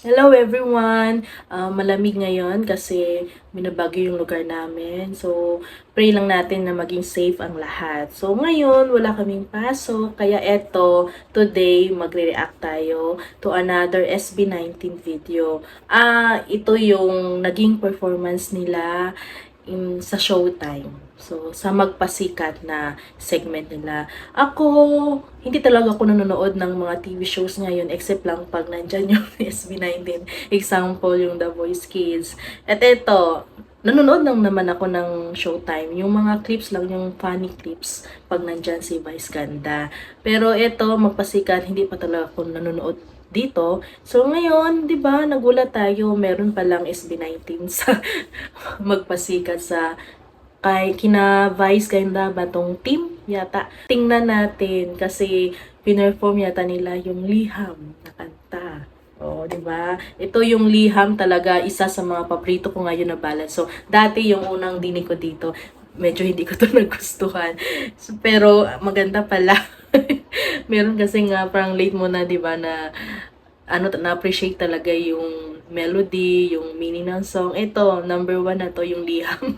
Hello everyone! Malamig ngayon kasi binabagyo yung lugar namin. So, pray lang natin na maging safe ang lahat. So, ngayon, wala kaming pasok. Kaya eto, today, magre-react tayo to another SB19 video. Ito yung naging performance nila sa Showtime. So, sa magpasikat na segment nila. Ako, hindi talaga ako nanonood ng mga TV shows ngayon except lang pag nandyan yung SB19. Example, yung The Voice Kids. At eto, nanonood lang naman ako ng Showtime. Yung mga clips lang, yung funny clips pag nandyan si Vice Ganda. Pero eto, magpasikat, hindi pa talaga ako nanonood dito. So ngayon, 'di ba, nagulat tayo, meron palang SB19 sa magpasikat sa kay kina Vice Ganda ba tong team yata. Tingnan natin kasi pinerform yata nila yung Liham na kanta. Oo, 'di ba? Ito yung Liham talaga isa sa mga paborito ko ngayon na ballad. So, dati yung unang dinig ko dito, medyo hindi ko to nagustuhan. So, pero maganda pala. Meron kasi nga parang late mo na 'di ba na na-appreciate talaga yung melody, yung meaning ng song. Ito, number one na to, yung Liham.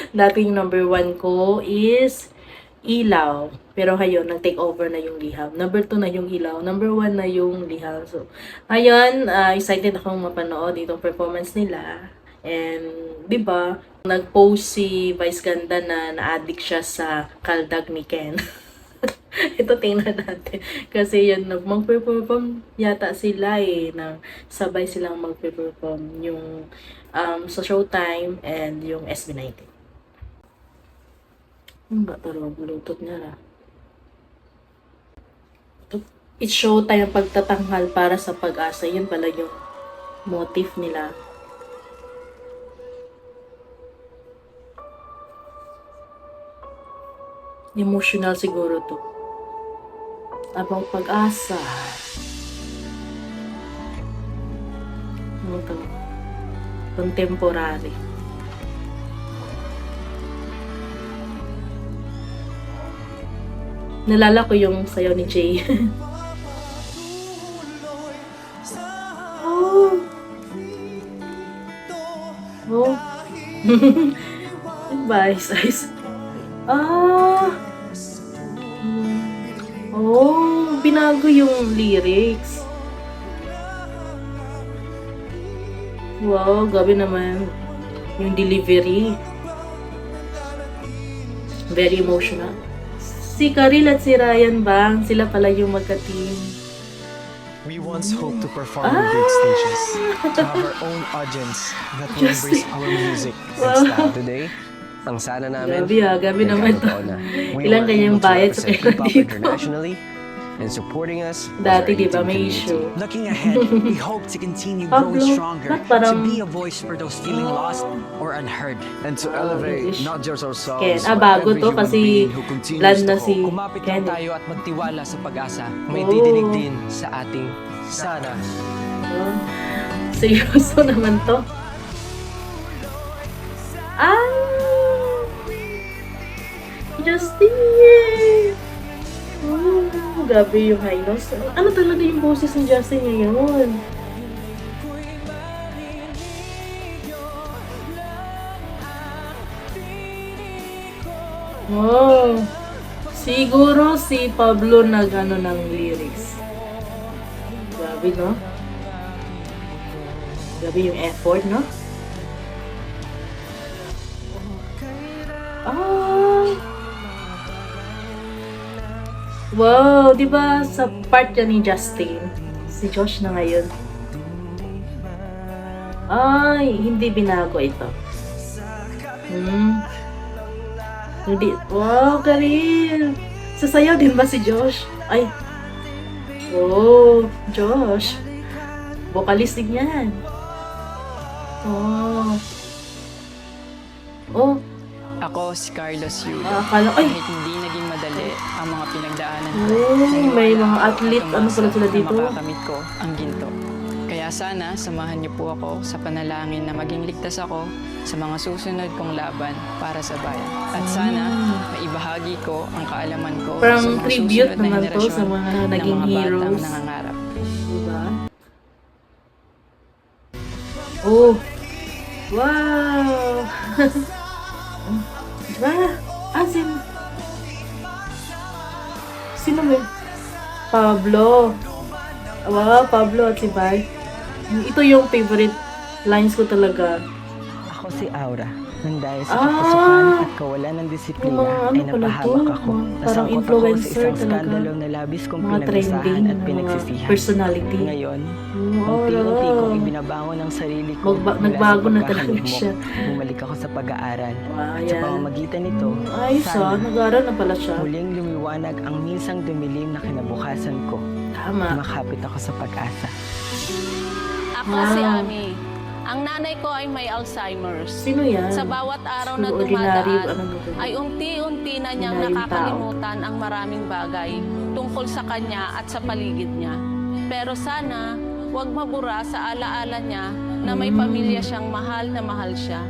Dati yung number one ko is Ilaw. Pero ngayon, nag-take over na yung Liham. Number two na yung Ilaw. Number one na yung Liham. So, ngayon, excited akong mapanood itong performance nila. And, di ba, nag-post si Vice Ganda na na-addict siya sa kaldag ni Ken. Ito tingnan natin. Kasi yun, mag-perform yata sila na sabay silang mag-perform yung sa Showtime and yung SB19. Ba taro, Bluetooth niya na. It's Showtime ang pagtatanghal para sa pag-asa. Yun pala yung motif nila. Emotional siguro to. Abang pag-asa. Ano to? Contemporary. Nalala ko yung sayaw ni Jay. Oh. Oh. Ice. Ah. Oh, binago yung lyrics. Wow, gabi naman. Yung delivery. Very emotional. Si Karil at si Ryan Bang, sila pala yung magka-team. We once hoped to perform in big stages, to have our own audience that will embrace our music and style. Today, ang sana namin, Gabi naman to. We Ilan were kanyang able to bayad sa represent pera hip-hop dito. internationally, and supporting us was Dati our di ba YouTube may community. issue? Looking ahead, we hope to continue Pablo, growing stronger, ba't parang to be a voice for those feeling lost or unheard. And to elevate English? not just Ken. ourselves, Bago but every to human kasi being who continues land to na si hope. Kumapit Ken. lang tayo at magtiwala sa pag-asa. May Oh. didinig din sa ating sana. Oh, seryoso naman to. Justin! Oh, gabi yung high notes. Ano talaga yung boses ni Justin ngayon? Wow! Siguro si Pablo nag-ano ng lyrics. Grabe, no? Grabe yung effort, no? Ah! Wow, 'di ba sa part niya ni Justin, si Josh na ngayon. Ay, hindi binago ito. Hindi. Wow, Karil. Sasayaw din ba si Josh? Ay. Oh, Josh. Vocalist din yan. Oh. Oh, Ako si Carlos Yulo. akala, ay, Kahit hindi naging madali ang mga pinagdaanan ko, oh, naniwala may mga ako at athlete, ano umasa pala sila na dito? makakamit ko ang ginto. Kaya sana samahan niyo po ako sa panalangin na maging ligtas ako sa mga susunod kong laban para sa bayan. At sana maibahagi ko ang kaalaman ko Parang sa mga tribute susunod na naman to sa henerasyon mga ng naging mga batang heroes. nangangarap. Diba? Oh. Wow. Diba? Sino mo yun? Pablo. Wow, Pablo at si Bai. Ito yung favorite lines ko talaga. Ako si Aura. Nang dahil sa Ah! kapasukan at kawalan ng disiplina Yung mga ano ay pala napahamak to, ako. parang Nasangkot ako sa influencer isang talaga. skandalo na labis kong Mga trending pinagsasahan at na mga pinagsisihan. personality. Ngayon, Oh, unti-unti wow. kong ibinabangon ang sarili ko mula sa Nagbago na talaga pagkakalugmok. siya. Bumalik ako sa pag-aaral. Wow, Sa yan. pamamagitan nito, Ayos sana nag-aaral na pala siya. muling lumiwanag ang minsang dumilim na kinabukasan ko. Tama. Makapit ako sa pag-asa. Ako Wow. si Ami. Ang nanay ko ay may Alzheimer's. Sino yan? Sa bawat araw na Ordinary, dumadaan, ano ba? ay unti-unti na niyang Ordinaryong nakakalimutan ang maraming bagay tungkol sa kanya at sa paligid niya. Pero sana, huwag mabura sa alaala niya na may pamilya siyang mahal na mahal siya.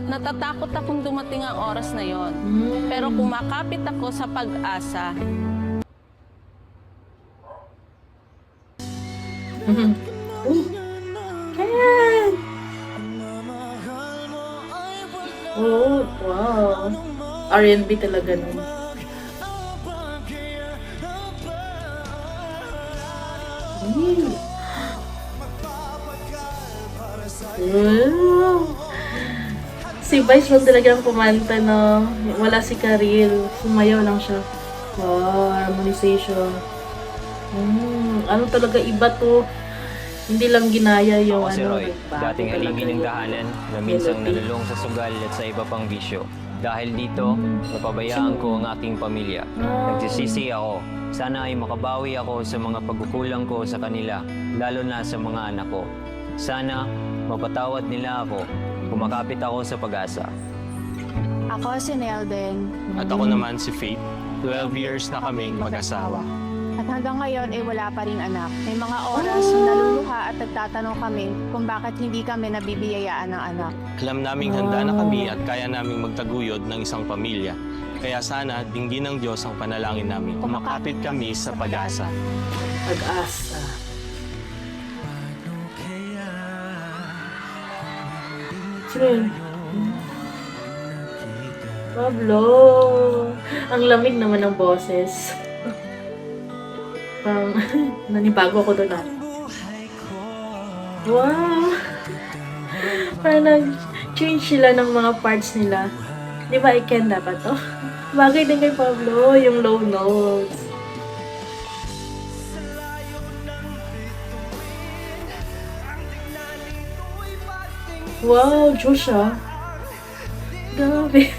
Natatakot akong dumating ang oras na yon. Pero kumakapit ako sa pag-asa. Ayan! Oh, wow. R&B talaga nun. Wow. Si Vice lang talaga ang kumanta, no? Wala si Karil. Sumayaw lang siya. Wow, harmonization. Ano talaga iba to? Hindi lang ginaya yung Ako si ano. Roy, nagbago dating talaga haligi ng yung tahanan na minsang melody. nalulong sa sugal at sa iba pang bisyo. Dahil dito, napabayaan ko ang aking pamilya. Nagsisisi ako. Sana ay makabawi ako sa mga pagkukulang ko sa kanila, lalo na sa mga anak ko. Sana mapatawad nila ako. Kumakapit ako sa pag-asa. Ako si Nelden. At ako naman si Faith. 12 years na kaming mag-asawa. At hanggang ngayon ay wala pa rin anak. May mga oras na naluluha at nagtatanong kami kung bakit hindi kami nabibiyayaan ng anak. Alam naming handa na kami at kaya naming magtaguyod ng isang pamilya. Kaya sana dinggin ng Diyos ang panalangin namin. Kumakapit kami sa pag-asa. Pag-asa. Sino yun? Pablo! Ang lamig naman ng boses. Parang nanibago ako doon ah. Wow! Parang nag-change sila ng mga parts nila. Di ba, Iken dapat to? Bagay din kay Pablo, yung low notes. Wow, Joshua. Grabe.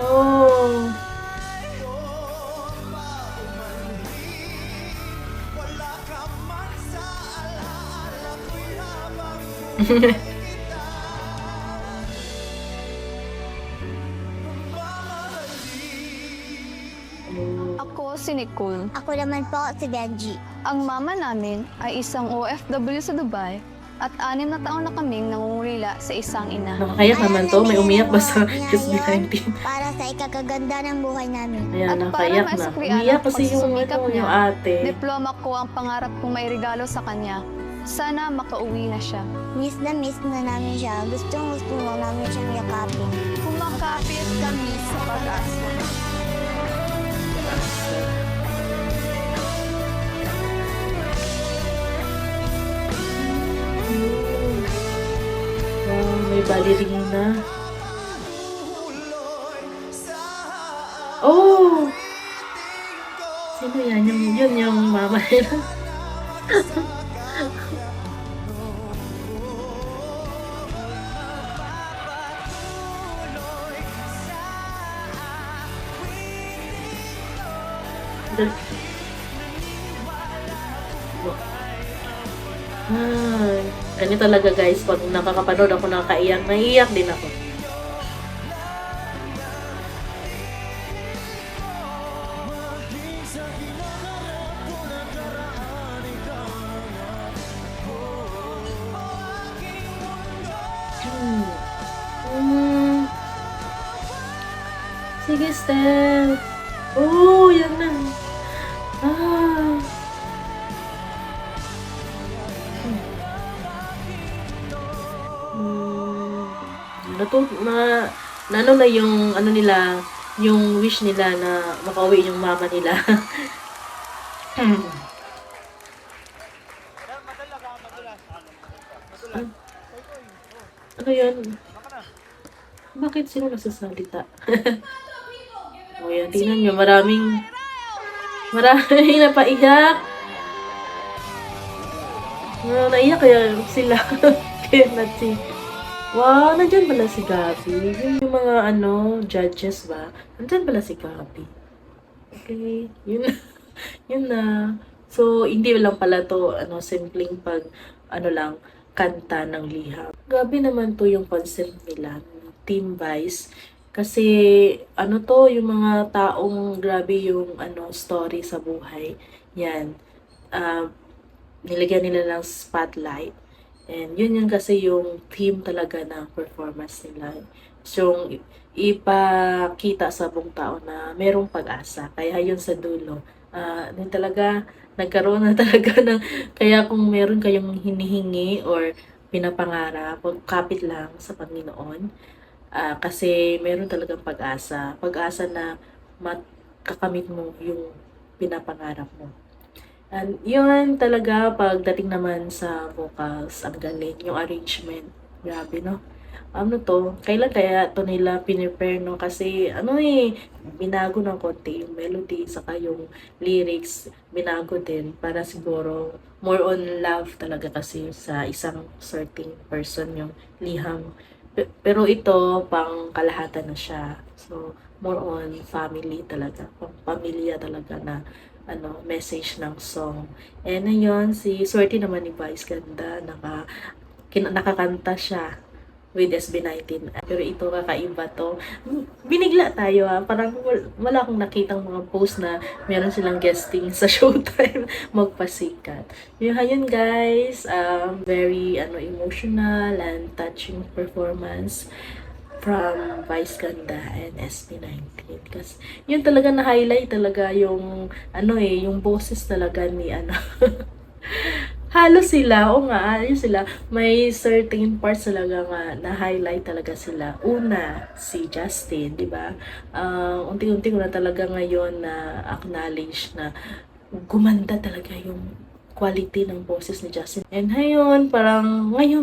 Oh. Ako si Nicole. Ako naman po si Benji. Ang mama namin ay isang OFW sa Dubai at 6 na taon na kaming nangungulila sa isang ina. Nakakayak naman to. May umiyak ba sa Ngayon, Kiss Me 19? Para sa ikakaganda ng buhay namin. Ayan, At para nakayak na. maisuklian Umiyak ang kasi yung, pagsusumikap ano, niya, yung ate. Diploma ko ang pangarap kong may regalo sa kanya. Sana makauwi na siya. Miss na namin siya. Gusto mo namin siyang yakapin. Kumakapit kami sa pag-asa. Wow, may ballerina. Oh! Sino yan? Yun yung mama nila. Ay, ganito talaga guys, pag nakakapanood ako nakaiyak, naiiyak din ako. Sige, Steph. Oh, yan na. Ah. ano na yung ano nila, yung wish nila na makauwi yung mama nila. Ano yan? Bakit sino nagsasalita? O yan, tingnan nyo, maraming napaiyak. Naiyak kaya sila. Kaya natin. Wow, nandyan pala si Gabi. Yung mga judges ba? Nandyan pala si Gabi. Okay, yun na. Yun na. So, hindi lang pala to, simpleng lang, kanta ng liham. Grabe naman to yung concept nila, Team Vice. Kasi, yung mga taong grabe yung, story sa buhay. Yan. Nilagyan nila ng spotlight. And yun kasi yung theme talaga ng performance nila. So, ipakita sa buong tao na merong pag-asa. Kaya yun sa dulo. Yun talaga, nagkaroon na talaga ng, kaya kung meron kayong hinihingi or pinapangarap, kapit lang sa Panginoon. Kasi meron talagang pag-asa. Pag-asa na makakamit mo yung pinapangarap mo. And yun talaga, pagdating naman sa vocals, ang galing, yung arrangement. Grabe, no? Kailan kaya to nila pinipare, no? Kasi, binago ng konti yung melody, saka yung lyrics, binago din para siguro more on love talaga kasi sa isang certain person yung liham. Pero ito, pang kalahatan na siya. So, more on family talaga, pang pamilya talaga na message ng song. And ayun, si Swerte naman ni Vice, ganda, nakakanta siya with SB19. Pero ito, kakaiba to. Binigla tayo parang wala akong nakitang mga post na meron silang guesting sa Showtime magpasikat. Yun guys, very emotional and touching performance from Vice Ganda and SB19. Kasi yun talaga na-highlight talaga yung yung boses talaga ni halos sila, ayun sila, may certain parts talaga nga na-highlight talaga sila. Una, si Justin, di ba? Unti-unti ko na talaga ngayon na acknowledge na gumanda talaga yung quality ng boses ni Justin. And ngayon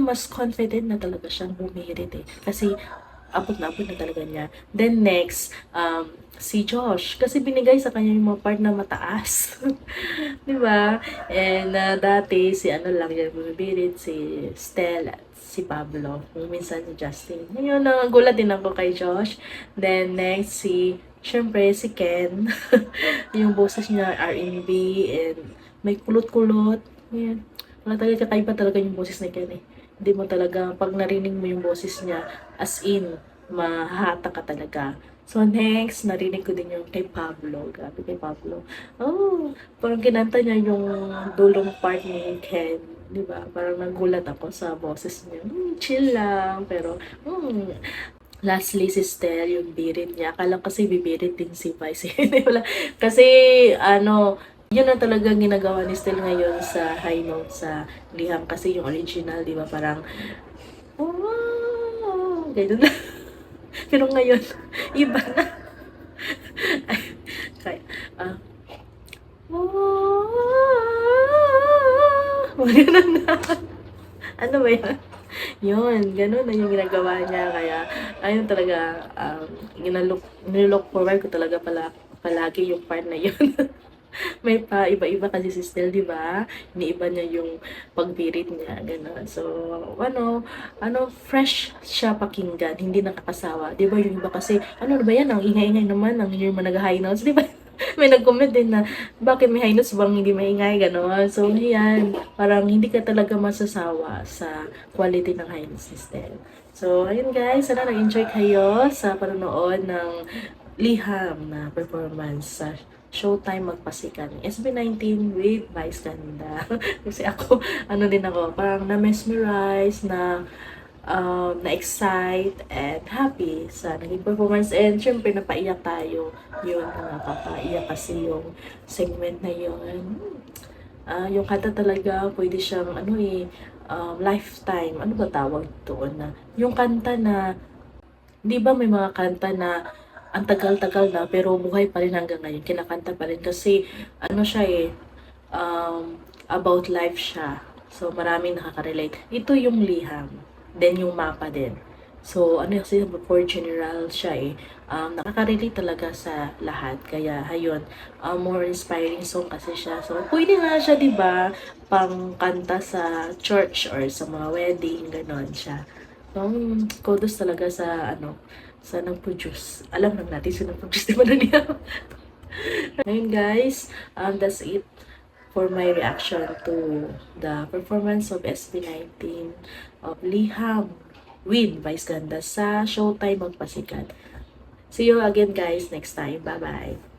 mas confident na talaga siyang humirit Kasi abot na talaga niya. Then next, si Josh. Kasi binigay sa kanya yung mga part na mataas. Diba? And dati, si lang yan bumibirit, si Stella, si Pablo. Kung minsan si Justin. Ngayon, nagulat din ako kay Josh. Then next, syempre, si Ken. Yung boses niya, R&B, and may kulot-kulot. Yan. Wala talaga, kakaiba talaga yung boses ni Ken Hindi mo talaga, pag narinig mo yung boses niya, as in, mahata ka talaga. So next, narinig ko din yung kay Pablo. Grabe kay Pablo. Parang kinanta niya yung dulong part ni Ken. Diba? Parang nagulat ako sa boses niya. Chill lang. Pero, lastly, si Stel, yung birit niya. Akala kasi bibirit din si Vice. Kasi, yun ang talagang ginagawa ni Stel ngayon sa high note sa liham. Kasi yung original, di ba, parang, ganyan lang. Pero ngayon, iba na. Kaya, ganun na. Ano ba yan? Yun, ganun na yung ginagawa niya. Kaya, ayun talaga, nilook forward ko talaga palagi yung part na yun. May pa iba-iba kasi si Stel, di ba? Iniiba niya yung pagbirit niya, gano'n. So, fresh siya pakinggan, hindi nakakasawa. Di ba yung iba kasi, ano ba yan, ang ingay-ingay naman, ang hindi mo nag-high notes, di ba? May nag-comment din na, bakit may high notes bang hindi maingay, gano'n. So, yan, parang hindi ka talaga masasawa sa quality ng high notes ni Stel. So, ayun guys, sana nag-enjoy kayo sa panonood ng liham na performance sa Showtime Magpasikat. SB19 with Vice Ganda. Kasi ako, parang na-mesmerize, na-excite, and happy sa naging performance. And syempre, napaiyak tayo. Yun, napapaiyak kasi yung segment na yun. Yung kanta talaga, pwede siyang, lifetime. Ano ba tawag doon na? Yung kanta na Di ba may mga kanta na ang tagal-tagal na pero buhay pa rin hanggang ngayon, kinakanta pa rin kasi ano siya about life siya. So maraming nakaka-relate. Ito yung Liham, then yung Mapa din. So ano kasi for general siya nakaka-relate talaga sa lahat. Kaya ayun, more inspiring song kasi siya. So pwede nga siya, 'di ba, pang kanta sa church or sa mga wedding, ganon siya. So, kudos talaga sa sa nag-produce. Alam lang natin sa nag-produce, di ba na niya? Ngayon guys, that's it for my reaction to the performance of SB19 of Liham with Vice Ganda sa Showtime Magpasikat. See you again guys next time. Bye-bye.